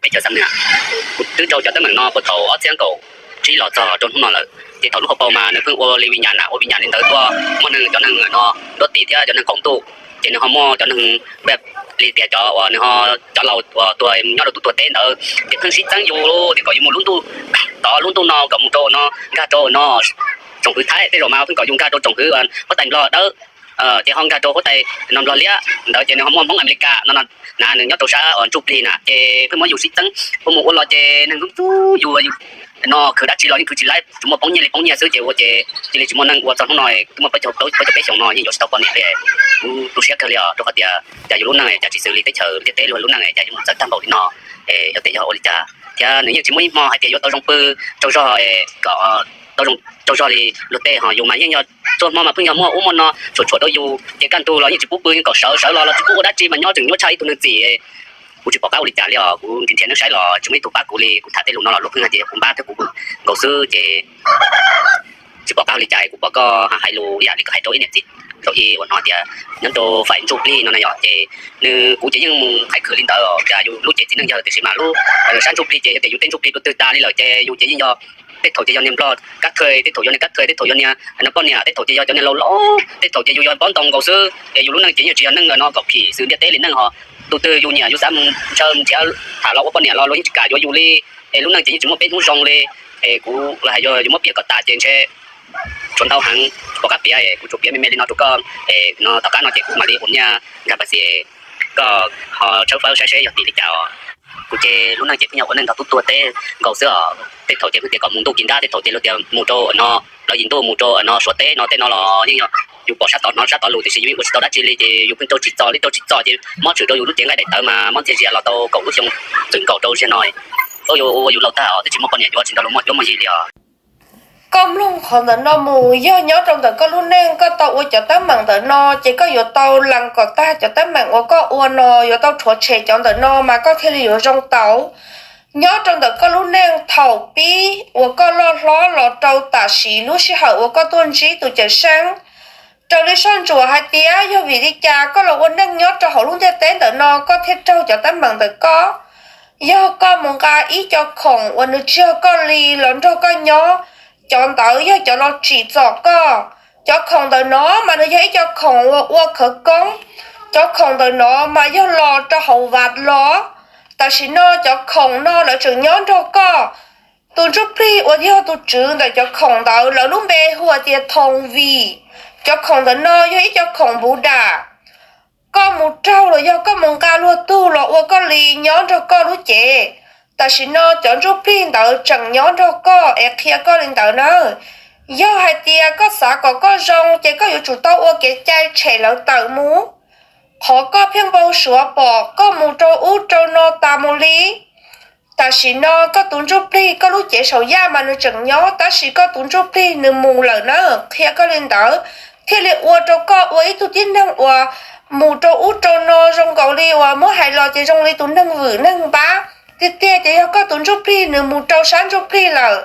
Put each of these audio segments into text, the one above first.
Kuv twb raug cov teeb meem no puag thaum ob txhiab kaum tsib los txog rau hnub no lawm, ces thaum lub hauv paus mas nws pheej ua li vij nyas na, ua vij nyas li ntawd tuaj muaj neeg, cov neeg no nruab tiv thiab cov neeg qaum ntuj, ces nws ho muaj cov neeg li tias cov uas nws ho, cov laus uas tuag nyob rau tub tuag teb ntawd ces pheej sib txeeb yus tias kom yus mus lub ntuj tod lub ntuj no kom mus rau no, nkag rau no tsoom hwv Thaib, tej zaum mas pheej kom yus nkag rau tsoom hwv huab tais Nplog dawb, ces ho nkag rau huab tais no Nplog liab ntawd, ces nws ho muaj Hmoob Amelikas no na, nws nyob rau sab uas ntsuj plig na, ces pheej muab yus sib txeeb, pheej mus ua los ces neeg ntxub ntxub yus, yus no khwv dab tsi los yeej khwv tsis laib, tsuas muaj poob nyiaj li poob nyiaj xwb, ces ua ces cia li tsis muaj neeg ua txog hnub no. Twb muaj plaub caug peb xyoos no yeej yuav tsis tau poj niam li. Kuv tu siab kawg li os, rau qhov tias cas yus lub neej cas tsis xws li teb chaws ntiaj teb luag lub neej, cas yuav mus txawv tag npaum li no. Yog tias yog ua li cas, thiab nws yeej tsis muaj ib hmo hais tias yuav tau zoo pw rau zog, kom tau zoo rau zog li luag tej, ho yus mas yeej yog txhua hmo mas pheej yog muaj ub muaj no tshuam tshuam rau yus, ces kaj ntug los yeej tsis pub pw, yeej kom sawv, sawv los los tsis pub ua dab tsi mas nyob tseem nyuaj tshaj ib tug neeg txim. Kuv tsis pom qab ua li cas li os, kuv nrhiav nrhiav neej saib los tsis muaj ib tug pab kuv li. Kuv tham tej lus no los luag pheej hais tias kuv npab thiab kuv nkaus xwb, ces tsis pom qab ua li cas. Kuv pom koj hais lus yam li koj hais rau ib niam txiv, rau ib uas no tias nyob rau fais ntsuj plig no na yom, ces nws, kuv ces yeej mus qhais khwv li ntawd, cas yus lub cev txiv neej yawg, tiam sis mas lub sab ntsuj plig ces yog tias yus tej ntsuj plig dua twg tas li lawm ces yus ces yeej yog, tej thaum ces yog niag Nplog kab thawj, tej thaum yog niag kab thawj, tej thaum yog niag no poj niam, tej thaum ces yog cov niag laus laus, tej thaum ces yus yog npov ntoo nkaus xwb, es yus lub neej ces yeej tsis yog neej no kom phim xws ntiaj teb li neej ho. Tus twg yus nyiam yus xav mus ntshaw mus nrhiav tham los ua poj niam los luag yeej tsis kam yuav yus li, es lub neej ces yeej tsis muaj peb hnub zoo li. Es kuv los hais yog yuav muab piav kom tas ces ntshe tshuav ntau heev, tsis pom qab piav, kuv tsuas piav me me li no rau koj, no tom qab no ces kuv mam li ua niaj nkag pas xis, koj ho tshawb fawb saib seb yog tim li cas os. Kuv ces lub neej ces pheej yog ua neej nrog tub tuag teb nkaus xwb os. Tej thaum ces pheej tias kom mus ntuj kis nrab, tej thaum ces luag tias mus rau no, lawv yim ntuj mus rau no Suav teb no tej no los yeej yog yus pom sab tod hnov sab tod lus, tiam sis yus yeej ua tsis tau dab tsi li, ces yus pheej raug tsim txom li raug tsim txom, ces mob tshwm rau yus lub cev nqaij daim tawv mas mob ntxiag zias los tau kaum lub xyoo txwm nkaus rau ziag no. Koj yuav ua yus laus tag os, twb tsis muaj poj niam yuav, tsis nrog luag muaj cuab muaj yig li os. Koj mloog qhov ntawm no mus, yog nyob rau ntawm koj lub neej koj tau ua cov teeb meem ntawm no ces koj yuav tau lees kom tag cov teeb meem uas koj ua no, yuav tau rhuav tshem cov ntawm no mas koj thiaj li yuav zoo tau. Nyob rau ntawm koj lub neej thaum pib uas koj loj hlob los rau tam sim lub sij hawm uas koj tuaj ntsib tus cawm seej, raws li soj ntsuam hais tias yog vim li cas koj los ua neej nyob rau hauv lub ntiaj teb ntawm no koj thiaj raug cov teeb meem ntawm koj. Yog koj mus nqa ib co khoom uas nws tsis yog koj li los nrog koj nyob, cov ntawd yog cov los tsim txom koj. Cov khoom ntawm no mas nws yog ib co khoom uas ua khawv koob. Cov khoom ntawm no mas yog los rau hauv vaj los. Tam sim no cov khoom no lawv tseem nyob nrog koj. Tus ntsuj plig uas yog tus tswv ntawm cov khoom ntawd, lawv lub npe hu tias Thoo Vim. Cov khoom ntawm no yog ib co khoom npuv dam. Koj mus raug los yog koj mus nqa luag tug los ua koj li nyob nrog koj lub cev. Tam sim no cov ntsuj plig ntawd tseem nyob nrog koj es qhia koj li ntawd na. Yog hais tias koj xav kom koj zoo ces koj yuav tsum tau ua kev cai tshem lawv tawm mus. Qhov koj pheej npau suav pom koj mus rau ub rau no tas mus li. Tam sim no koj tus ntsuj plig, koj lub cev saum yaj mas nws tseem nyob, tab sis koj tus ntsuj plig nws mus lawm na, qhia koj li ntawd, thiaj li ua rau koj ua ib tug tib neeg uas mus rau ub rau no zoo nkaus li uas muab hais los ces zoo li tus neeg vwm neeg npab. Tiag tiag ces yog koj tus ntsuj plig nws mus rau sab ntsuj plig lawm.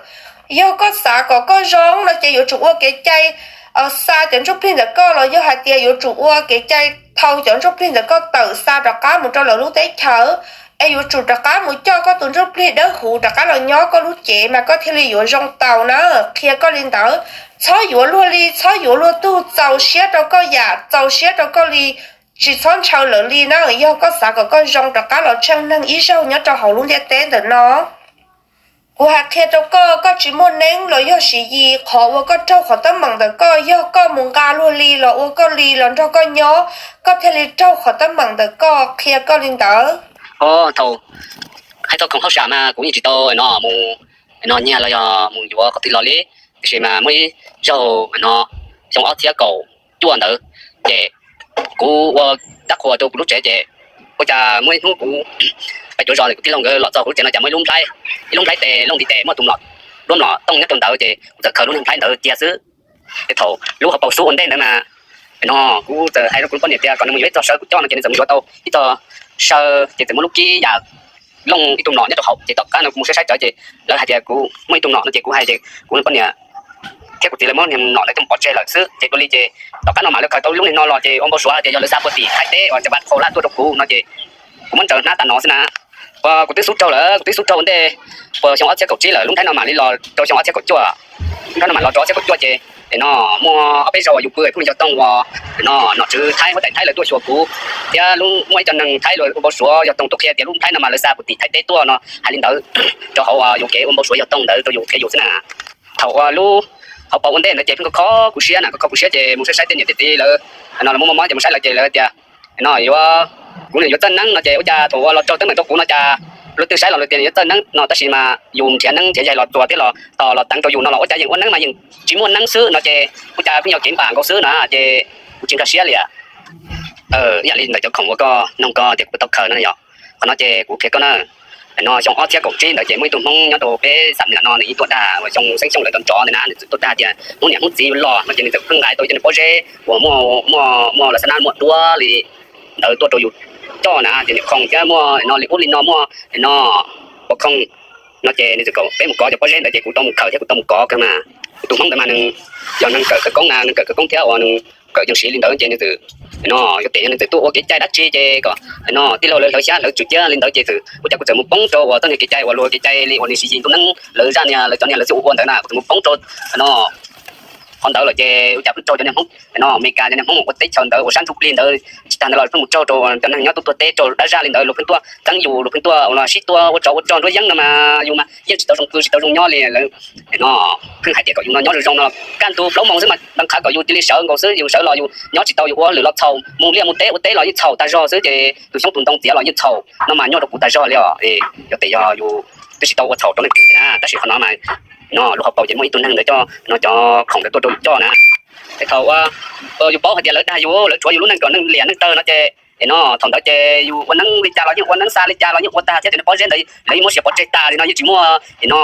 Yog koj xav kom koj zoo no ces yuav tsum ua kev cai xa cov ntsuj plig ntawm koj, los yog hais tias yuav tsum ua kev cai thau cov ntsuj plig ntawm koj tawm xa rov qab mus rau lawv lub teb chaws, es yuav tsum rov qab mus coj koj tus ntsuj plig dawb huv rov qab los nyob koj lub cev mas koj thiaj li yuav zoo tau na, qhia koj li ntawd. Txhob yuav luag li, txhob yuav luag tug, txaus siab rau koj yam, txaus siab rau koj li, tsis txhob ntshaw lawv li na. Yog koj xav kom koj zoo rov qab los tsheej neeg ib zaug nyob rau hauv lub ntiaj teb ntawm no, kuv hais qhia rau koj, koj tsis muaj neeb los yog siv yis, qhov uas koj raug qhov teeb meem ntawm koj yog koj mus nqa luag li los ua koj li los nrog koj nyob, koj thiaj li raug qhov teeb meem ntawm koj, qhia koj li ntawd. Thaum hais txog khoom hauj sam mas kuv yeej tsis tau no mus no nyiag los yog mus yuav qhov twg los li, tiam sis mas muaj ib zaug no xyoo ob txhiab kaum cuaj ntawd, ces kuv ua rab qhuas rau kuv lub tsev ces ua cas muaj ib hnub kuv pais cuav zos, kuv tij laug nkawd los txog kuv lub tsev no cas muaj ib lub nplhaib, ib lub nplhaib tes looj ntiv tes muaj tus mlom, lub mlom tooj nyob rau ntawd ces kuv txawm khaws lub niag nplhaib ntawd cia xwb. Ces thaum lub hauv paus xub ua ntej ntawd mas no kuv txawm hais rau kuv poj niam tias kom nws mus yuav ib txog saw kuv coj no ces nws txawm mus yuav tau ib txog saw ces txawm muaj lub kib yam looj ib tug mlom nyob rau hauv. Ces tom qab no kuv mus saib saib tsawv ces lawv hais tias kuv muaj ib tug mlom no ces kuv hais tias kuv poj niam thiab kuv txiv lawv muab niag mlom ntawd coj mus pov tseg lawm xwb. Ces ua li ces tom qab no mas lawv khaws tau lub niag no los ces ua npau suav tias yog lawv xa puag tim Thaib teb uas cov vaj khau lab tuaj rau kuv no ces kuv muab ntsaws hnab tas no xwb na. Uas kuv twb xub raug lawm, kuv twb xub raug ua ntej, uas xyoo ob txhiab kaum tsib lawm, lub nplhaib no mam li los rau xyoo ob txhiab kaum cuaj. Lub nplhaib no mam los rau ob txhiab kaum cuaj ces, no muaj ob peb zaug uas yus pw phooj ywg yog tooj uas, no nom tswv Thaib huab tais Thaib lawv tuaj xyuas kuv, thiab lub muaj ib co neeg Thaib los ua npau suav yog tooj tuaj qhia tias lub nplhaib no mas lawv xa puag tim Thaib teb tuaj no hais li ntawd rau hauv uas yus kev ua npau suav yog tooj ntawd rau yus qhia yus xwb na. Thaum uas lub hauv paus ua ntej ntawd ces pheej kho kho kuv siab na, kho kho kuv siab ces mus saib saib tej niam tej txiv lawv, no los muaj mob mob ces mus saib lawv ces lawv tias, no yuav, kuv nws yuav txawj neeb no ces ua cas thaum uas los tso teeb meem rau kuv no cas luag twg saib los luag tias yuav txawj neeb no tab sis mas yus nrhiav neeb nrhiav yaig los txuas thiab los tos los teev rau yus no los ua cas yeej ua neeb mas yeej tsis muaj neeb xwb no ces ua cas pheej yog kev npam nkaus xwb na ces kuv tsis nkag siab li. Ib yam li ntawm cov khoom uas koj noog koj tias kuv puas tau khaws no yog, qhov no ces kuv qhia koj na. No xyoo ob txhiab kaum tsib ntawd ces muaj ib tug Hmoob nyob rau peb Xam Nws no nws yeej tuaj dag uas xyoo xeeb xyoo lawv tau nrov ntawd na nws txawm tuaj dag tias Hmoob niam Hmoob txiv loj no ces nws txawm pheej nqa tau cov niag pob zeb uas muaj muaj muaj las xab nab muaj duab li ntawd tuaj rau yus coj na ces niam khoom thiab muaj no li ub li no muaj no pov khooj no ces nws txawm kom peb mus kov cov pob zeb ntawd ces kuv tau mus khaws thiab kuv tau mus kov kawg mas. Tus Hmoob ntawd mas nws yog neeg kawm khawv koob na, neeg kawm khawv koob thiab uas nws kawm yeej siv li ntawd ces nws txawm, no yog tias yog nws txawm tuaj ua kev cai dab tsi ces kom, no tij laug lawv hlawv xyab hlawv txwm ciab li ntawd ces txawm ua cas kuv txawm mus poob rau uas txoj niag kev cai uas luag kev cai li uas nws siv yis ntuj neeb lawv zaj niag lawv cov niag lawv txawj ua ua ntawd na kuv txawm mus poob rau, no qhov ntawd lawm ces ua cas pheej raug cov niag Hmoob, no Amelikas cov niag Hmoob ua teb chaws ntawd uas sab ntsuj plig ntawd tsis tag ntawd los pheej mus raug rau cov neeg nyob tuaj tuag teb rau dab zaj li ntawd luag pheej tuaj txeeb yus luag pheej tuaj sib tua ua tsov ua rog nruab yeeb no mas yus mas yeej tsis tau zoo pw tsis tau zoo nyob li lawv, no pheej hais tias kom yus no nyob zoo zoo no kaj ntug plaub moos xwb mas nqa qhav kom yus cia li sawv nkaus xwb yus sawv los yus nyob tsis tau yus ua lwm los txhaum mus liaj mus teb ua teb los yeej txhaum tag zog xwb ces tus xyoob tus ntoo txiav los yeej txhaum no mas nyuaj rau kuv tag zog li os. Yog tias yog yus twb tsis tau ua txhaum rau neeg twg na tab sis qhov no mas, no lub hauv paus ces muaj ib tug neeg ntawd coj no cov khoom ntawd tuaj rau yus coj na. Es thaum uas yus paub hais tias lawv dag yus lawv tshuav yus lub neej kom neej liam neej tawg no ces, no thaum ntawd ces yus ua neeb li cas los yeej ua neeb xa li cas los yeej ua tag thiab cov niag pob zeb ntawd lawv yeej muab sia pov tseg tas li no yeej tsis muaj, no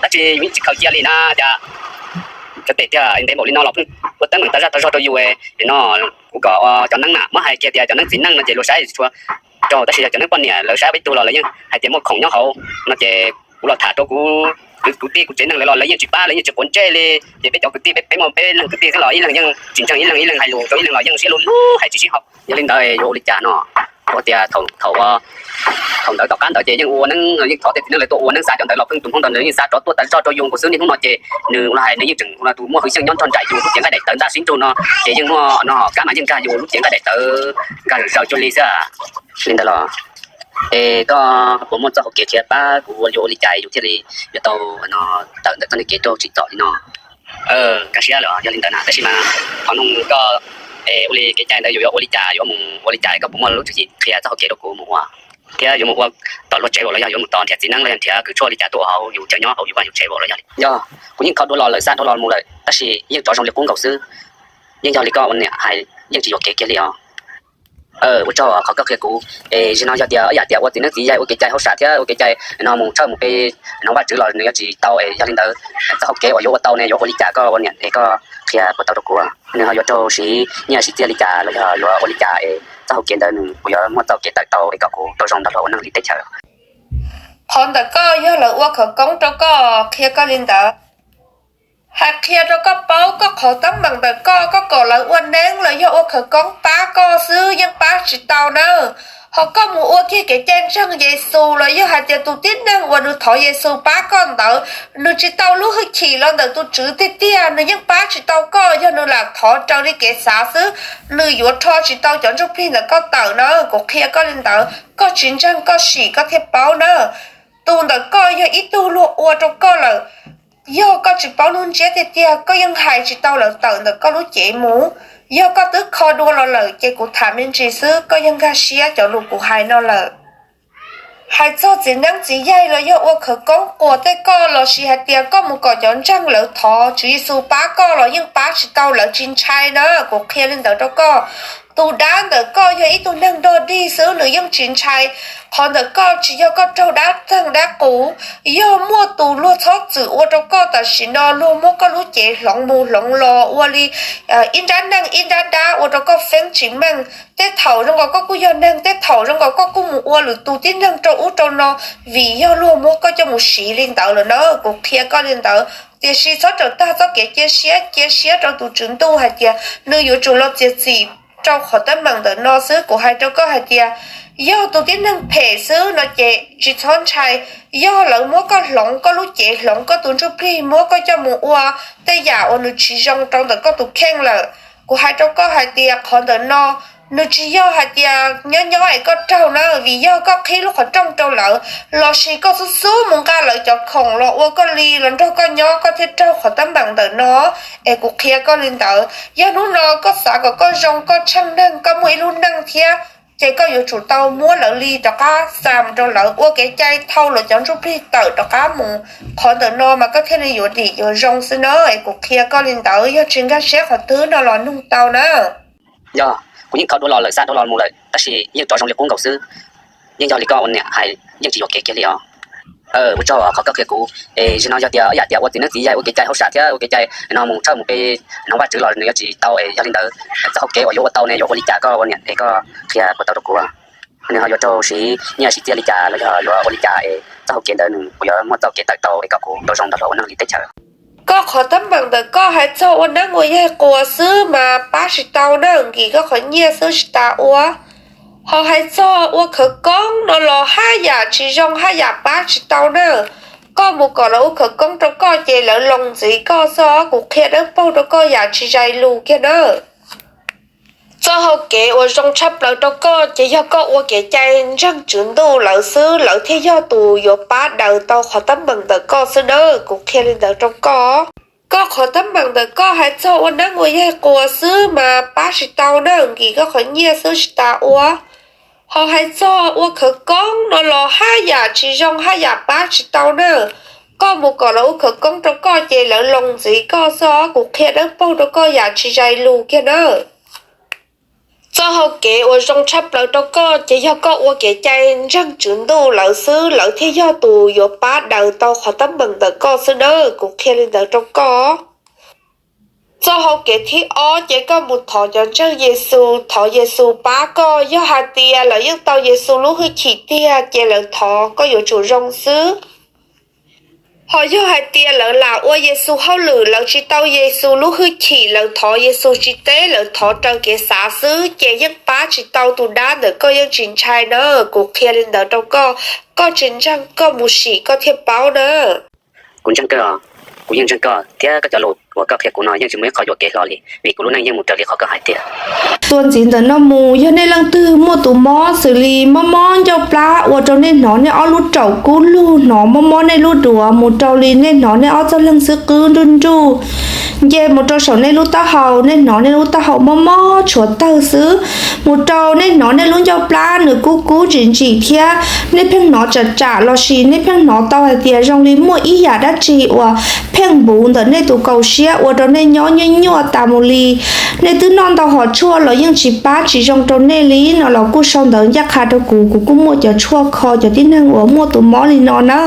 dab tsi yus yeej tsis khaws cia li na cas. Cov tes tiag ntev npaum li no los pheej ua teeb meem tag zaj tag zog rau yus, no kuv kom cov neeb na muab hais kiag tias cov neeb txiv neej no ces luag saib tsis tshua raug tab sis yog cov neeb poj niam lawv saib peb tug los lawv yeej hais tias muaj khoom nyob hauv no ces kuv los tham rau kuv kwv tij kuv tsev neeg lawv los lawv yeej tsis pab lawv yeej tsis quav ntsej li ces peb cov kwv tij peb muaj peb leeg kwv tij xwb los ib leeg yeej tsis ntseeg ib leeg ib leeg hais lus rau ib leeg los yeej siab lug lug hais tsis sib haum. Yog li ntawd yuav ua li cas no? Ua tias thaum thaum thaum ntawd tom qab ntawd ces yeej ua neeb yeej thov tej txiv neej lawv tuaj ua neeb xa cov ntawd los pheej tus Hmoob ntawd nws yeej xa rov tuaj tag zog rau yus nkaus xwb niaj hnub no ces nws los hais nws yeej tseem tus muaj hwj xyeej nyob nrog nraim yus lub cev nqaij daim tawv ntaj sib nrug no ces yeej muaj no kab mas yeej nkag yus lub cev nqaij daim tawv nkag zawm zaws cuag li xwb. Li ntawd los es koj puas muaj txoj hauv kev qhia pab kuv yuav ua li cas yus thiaj li yuav tau tawm ntawm txoj niag kev raug tsim txom li no? Kaj siab lawm yog li ntawd na tab sis mas qhov no koj, ua li kev cai ntawd yus yuav ua li cas yuav mus ua li cas koj puas muaj lub tswv yim qhia txoj hauv kev rau kuv mus ua thiab yuav mus ua tom luag tsev vaum los yog yuav mus tos nrhiav txiv neeb los yog nrhiav kws tshuaj li cas tuaj hauv yus chaw nyob hauv yus vaj yus tsev vaum los yog li yog kuv yeej kho dua los lawm xaj dua los mus lawm tab sis yeej rov zoo li qub nkaus xwb. Yeej yog li koj ua niam hais yeej tsis yuam kev kiag li os. Ua tsaug qhov koj qhia kuv. Es zaum no yog tias yam tias ua txiv neeb txiv yaig ua kev cai hauj sam thiab ua kev cai no mus tshawj mus pe no Vaj Tswv los nws yuav tsis tau es yog li ntawd txoj hauv kev uas yuav ua tau ne yuav ua li cas koj ua niam es koj qhia puas tau rau kuv? Nws ho yuav raug siv nyiaj siv txiaj li cas los yog yuav ua li cas es txoj hauv kev ntawd nws puas yuav muaj txoj kev tawm tau es kom kuv tau zoo nrog luag ua neej li teb chaws? Qhov ntawm koj yog lawv ua khawv koob rau koj qhia koj li ntawd. Hais qhia rau koj paub koj qhov teeb meem ntawm koj, koj kom lawv ua neeb los yog ua khawv koob pab koj xwb yeej pab tsis tau na. Ho koj mus ua kiag kev cai ntseeg Yexus los yog hais tias tus tib neeg uas nws thov Yexus pab koj ntawd, nws tsis tau lub hwj chim los ntawm tus Tswv tiag tiag nws yeej pab tsis tau koj. Yog nws lam thov raws li kev xav xwb, nws yuav rho tsis tau cov ntsuj plig ntawm koj tawm na. Kuv qhia koj li ntawd, koj tsis ntseeg koj sim koj thiaj paub na. Tus ntawm koj yog ib tug luag ua rau koj lawm. Yog koj tsis paub lub ntsiab tiag tiag koj yeej hais tsis tau lawv tawm ntawm koj lub cev mus. Yog koj twb kho dua los lawm ces kuv tham me ntsis xwb koj yeej nkag siab cov lus kuv hais no lawm. Hais txog txiv neeb txiv yaig los yog ua khawv koob quas tej koj los sis hais tias koj mus kom cov ntseeg lawv thov Tswv Yexus pab koj los yeej pab tsis tau, lawv tsis ntshai na. Kuv qhia li ntawd rau koj. Tus dab ntawm koj yog ib tug neeg dog dig xwb nws yeej tsis ntshai. Qhov ntawm koj tsis yog koj raug dab txeeg dab qus, yog muaj tus luag txhob txwm ua rau koj tam sim no luag muab koj lub cev hloov mus hloov los ua li ib nrab neeg ib nrab dab ua rau koj feeb tsis meej. Tej thaum zoo nkaus koj kuj yog neeg, tej thaum zoo nkaus koj kuj mus ua lwm tus tib neeg rau ub rau no, vim yog luag muab koj coj mus siv li ntawd lawm na. Kuv qhia koj li ntawd, tiam sis txhob rawm tag txoj kev cia siab, cia siab rau tus Tswv Ntuj hais tias nws yuav tsum los txiav txim rau qhov teeb meem ntawm no xwb. Kuv hais rau koj hais tias Yog tus tib neeg phem xwb no ces tsis txhob ntshai. Yog lawv muab koj hloov, koj lub cev hloov, koj tus ntsuj plig muab koj coj mus ua tej yam uas nws tsis zoo rau ntawm koj tus kheej lawm, kuv hais rau koj hais tias qhov ntawm no nws tsis yog hais tias nyob nyob es koj raug na, vim yog koj qhib lub qhov rooj rau lawv, lossis koj xub xub mus nqa lawv cov khoom los ua koj li los nrog koj nyob koj thiaj raug qhov teeb meem ntawm no. Es kuv qhia koj li ntawd, yog hnub no koj xav kom koj zoo, koj tsheej neeg, koj muaj ib lub neej thiab, ces koj yuav tsum tau muab lawv li rov qab xa mus rau lawv, ua kev cai thau lawv cov ntsuj plig tawm rov qab mus. Qhov ntawm no mas koj thiaj li yuav dim yuav zoo xwb na. Es kuv qhia koj li ntawd, yog tsis nkag siab qhov twg no los nug tau na. Yog, kuv yeej thov dua los lawm, xa dua los mus lawm, tab sis yeej rov zoo li qub nkaus xwb. Yeej yog li koj ua niam hais, yeej tsis yuam kev kiag li os. Ua tsaug qhov koj qhia kuv. Es zaum no yog tias yam tias ua txiv neeb txiv yaig ua kev cai hauj sam thiab ua kev cai no mus tshawj mus pe no Vajtswv los nws yuav tsis tau, es yog li ntawd txoj hau kev uas yuav ua tau ne yuav ua li cas, koj ua niam es koj qhia puas tau rau kuv. Nws ho yuav raug siv nyiaj siv txiaj li cas los yog yuav ua li cas es txoj hau kev ntawd nws puas yuav muaj txoj kev tawm tau es kom kuv tau zoo ntawm hluas ua neej li teb chaws. Koj qhov teeb meem ntawm koj hais txog ua neeb ua yaig quas xwb mas pab tsis tau na, nkim koj qhov nyiaj xwb tsis tas ua. Ho hais txog ua khawv koob no los haj yam tsis zoo, haj yam pab tsis tau na. Koj mus kom lawv ua khawv koob rau koj ces lawv loos ntxiv koj xwb, kuv qhia dawb paug rau koj yam tsis zais lus kiag na. Txoj hau kev uas zoo tshaj plaws rau koj ces yog koj ua kev cai ntseeg Tswv Ntuj lawm xwb, lawv thiaj yog tus yuav pab daws tau qhov teeb meem ntawm koj xwb na, kuv qhia li ntawd rau koj. Koj qhov teeb meem ntawm koj hais txog ua neeb ua yaig quas xwb mas pab tsis tau na, nkim koj qhov nyiaj xwb tsis tas ua. Ho hais txog ua khawv koob no los haj yam tsis zoo, haj yam pab tsis tau na. Koj mus kom lawv ua khawv koob rau koj ces lawv loos ntxiv koj xwb, kuv qhia dawb paug rau koj yam tsis zais lus kiag na. Txoj hau kev uas zoo tshaj plaws rau koj ces yog koj ua kev cai ntseeg Tswv Ntuj lawm xwb, lawv thiaj yog tus yuav pab daws tau qhov teeb meem ntawm koj xwb na, kuv qhia li ntawd rau koj. Txoj hau kev thib ob ces koj mus thov cov ntseeg Yexus, thov Yexus pab koj. Yog hais tias lawv yeej tau Yexus lub hwj chim tiag ces lawv thov koj yuav tsum zoo xwb. Ho yog hais tias lawv lam ua Yexus hauj lwm, lawv tsis tau Yexus lub hwj chim, lawv thov Yexus tsis teb, lawv thov raws kev xav xwb ces yeej pab tsis tau, tus dab ntawm koj yeej tsis ntshai na, kuv qhia li ntawd rau koj. Koj tsis ntseeg koj mus sim koj thiaj paub na. Kuv ntseeg koj, kuv yeej ntseeg koj thiab koj cov lus uas koj qhia kuv no yeej tsis muaj ib qho yuam kev hlo li, vim kuv lub neej yeej mus raws li qhov koj hais tiag. Tuaj ntxiv ntawm no mus, yog nej leej twg muaj tus mob xws li mob mob ncauj plab ua rau nej hnov nej ob lub raum kub lug, hnov mob mob nej lub duav, mus rau li nej hnov nej ob txoj leeg xwb qwb nruj nruj, nce mus rau saum nej lub taub hau, nej hnov nej lub taub hau mob mob tshuav tawg xwb, mus rau nej hnov nej lub ncauj plab nws kub kub ntsim ntsim thiab nej pheej hnov tsam tsam lossis nej pheej hnov tau hais tias zoo li muaj ib yam dab tsi uas pheej npuv ntawm nej tus kaus siab ua rau nej nyob nyuaj nyuaj tas mus li. Nej twb noj ntau hom tshuaj los yeej tsis pab tsis zoo rau nej li no los kuj sau ntawv ncaj qha rau kuv, kuv kuj muaj cov tshuaj kho cov tib neeg uas muaj tus mob li no na.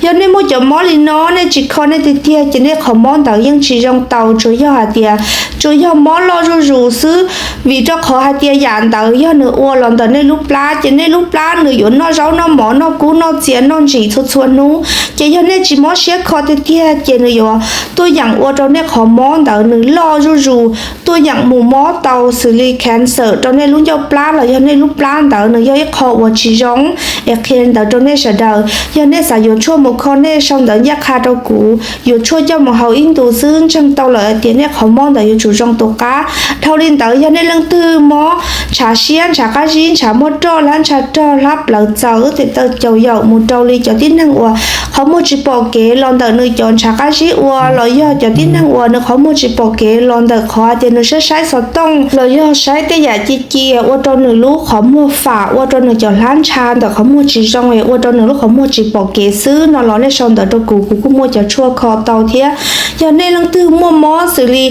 Yog nej muaj cov mob li no nej tsis kho nej tiag tiag ces nej qhov mob ntawd yeej tsis zoo tau, tsuas yog hais tias tsuas yog mob loj zuj zus xwb. Vim rau qhov hais tias yam ntawd yog nws ua los ntawm nej lub plab ces nej lub plab nws yuav noj zaub noj mov noj kub noj txias noj ntsim txhua txhua hnub. Ces yog nej tsis mob siab kho tiag tiag ces nws yuav tuaj yeem ua rau nej qhov mob ntawd nws loj zuj zus, tuaj yeem mus mob tau xws li cancer rau nej lub ncauj plab los yog nej lub plab ntawd nws yog ib qho uas tsis zoo. Es qhia ntawd rau nej sawv daws, yog nej xav yuav tshuaj mus kho nej sau ntawv ncaj qha rau kuv, yuav tshuaj coj mus haus ib ntus xwb ntseeg tau lawm hais tias nej qhov mob ntawd yuav tsum zoo tus qab. Dhau li ntawd yog nej leej twg mob ntshav siab ntshav qab zib ntshav muaj roj hlab ntshav rog hlab plawv txaws tes taw caum yaum mus rau li cov tib neeg uas qhov muag tsis pom kev los ntawm nws cov ntshav qab zib ua los yog cov tib neeg uas nws qhov muag tsis pom kev los ntawm qhov tias nws saib saib xov tooj los yog saib tej yam cia cia ua rau nws lub qhov muag fam ua rau nws cov hlab ntsha ntawm qhov muag tsis zoo es ua rau nws lub qhov muag tsis pom kev xwb no los nej sau ntawv rau kuv, kuv kuj muaj cov tshuaj kho tau thiab. Yog nej leej twg muaj mob xws li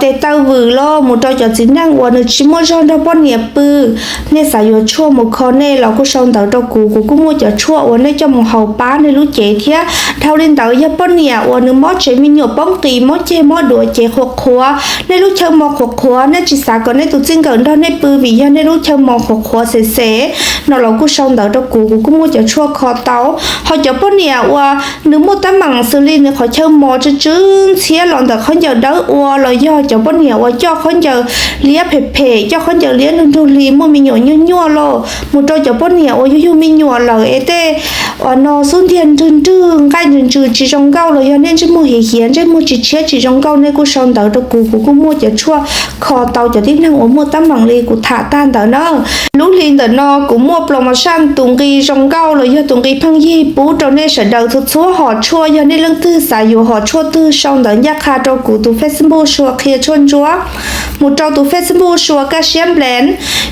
tes taw vwm los mus rau cov txiv neej uas nws tsis muaj zog nrog poj niam pw, nej xav yuav tshuaj mus kho nej los kuj sau ntawv rau kuv, kuv kuj muaj cov tshuaj uas nej coj mus haus pab nej lub cev Thiab dhau li ntawd yog poj niam uas nws mob tsev me nyuam poob qis mob ceg mob duav ces qhuav qhuav, nej lub chaw mos qhuav qhuav, nej tsis xav kom nej tus txij nkawm nrog nej pw vim yog nej lub chaw mos qhuav qhuav xes xes no los kuj sau ntawv rau kuv, kuv kuj muaj cov tshuaj kho tau. Ho cov poj niam uas nws muaj teeb meem xws li nws qhov chaw mos tsw tsw ntxhiab los ntawm khaub ncaws dawb ua los yog cov poj niam uas coj khaub ncaws liab phem phem, coj khaub ncaws liab nrug nrug hli muaj me nyuam nyuaj nyuaj los mus rau cov poj niam uas yug yug me nyuam lawm es tej uas no xub ntiag nrwg nrwg nqaij ntsws ntsws tsis zoo nkauj los yog nej ntsej muag hiav hiav ntsej muag tsis tshiab tsis zoo nkauj nej kuj sau ntawv rau kuv, kuv kuj muaj cov tshuaj kho tau cov tib neeg uas muaj teeb meem li kuv tham tag ntawd na. Lub hli ntawm no kuv muaj promotion tus nqi zoo nkauj los yog tus nqi pheej yig pub rau nej sawv daws txhua txhua hom tshuaj, yog nej leej twg xav yuav hom tshuaj twg sau ntawv ncaj qha rau kuv tus Facebook Sua Qhia Tshuaj Ntsuab mus rau tus Facebook Sua Kaj Siab Nplees.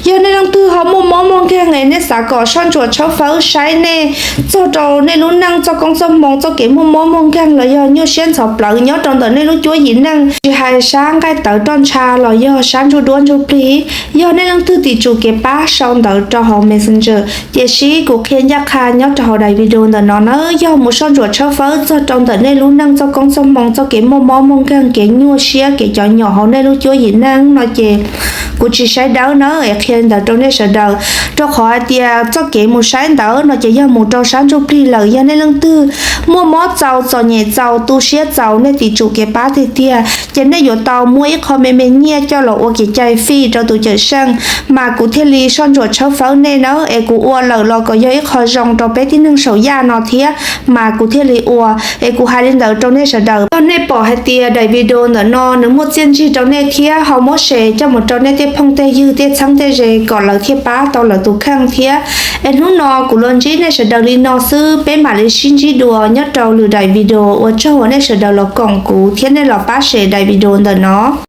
Yog nej leej twg ho muaj mob muaj nkeeg es nej xav kom soj ntsuam tshawb fawb saib nej txog rau nej lub neej txoj koob txoj hmoo txoj kev muaj mob muaj nkeeg los yog nyuaj siab ntxhov plawv nyob rau ntawm nej lub cuab yim neej, tsis hais sab nqaij tawv roj ntsha los yog sab ntsuj duab ntsuj plig, yog nej leej twg tim tsum kev pab sau ntawv rau hauv Messenger, tiam sis kuv qhia ncaj qha nyob rau hauv daim video ntawm no na, yog mus soj ntsuam tshawb fawb txog rau ntawm nej lub neej txoj koob txoj hmoo txoj kev muaj mob muaj nkeeg kev nyuaj siab kev cov nyom hauv nej lub cuab yim neej no ces kuv tsis saib dawb na es qhia ntawd rau nej sawv daws, rau qhov hais tias txoj kev mus saib ntawd no ces yog mus rau sab ntsuj plig lawm, yog nej leej twg muaj mob txaus txom nyem txaus tu siab txaus nej tim tsum kev pab tiag tiag ces nej yuav tau muab ib qho me me nyiaj coj los ua kev cai fij rau tus cawm seej, mas kuv thiaj li soj ntsuam tshawb fawb nej na, es kuv ua lawm los kom yog ib qho zoo rau peb tib neeg saum yaj no thiab mas kuv thiaj li ua. Es kuv hais li ntawd rau nej sawv daws, yog nej pom hais tias daim video ntawm no nws muaj txiaj ntsig rau nej thiab ho muab share coj mus rau nej tej phooj tej ywg tej txheeb tej ze kom lawv thiaj pab tau lawv tus kheej thiab. Es hnub no kuv los ntsib nej sawv daws li no xwb, peb mam li sib ntsib dua nyob rau lwm daim video. Ua tsaug uas nej sawv daws los koom kuv thiab nej los pab share daim video ntawm no.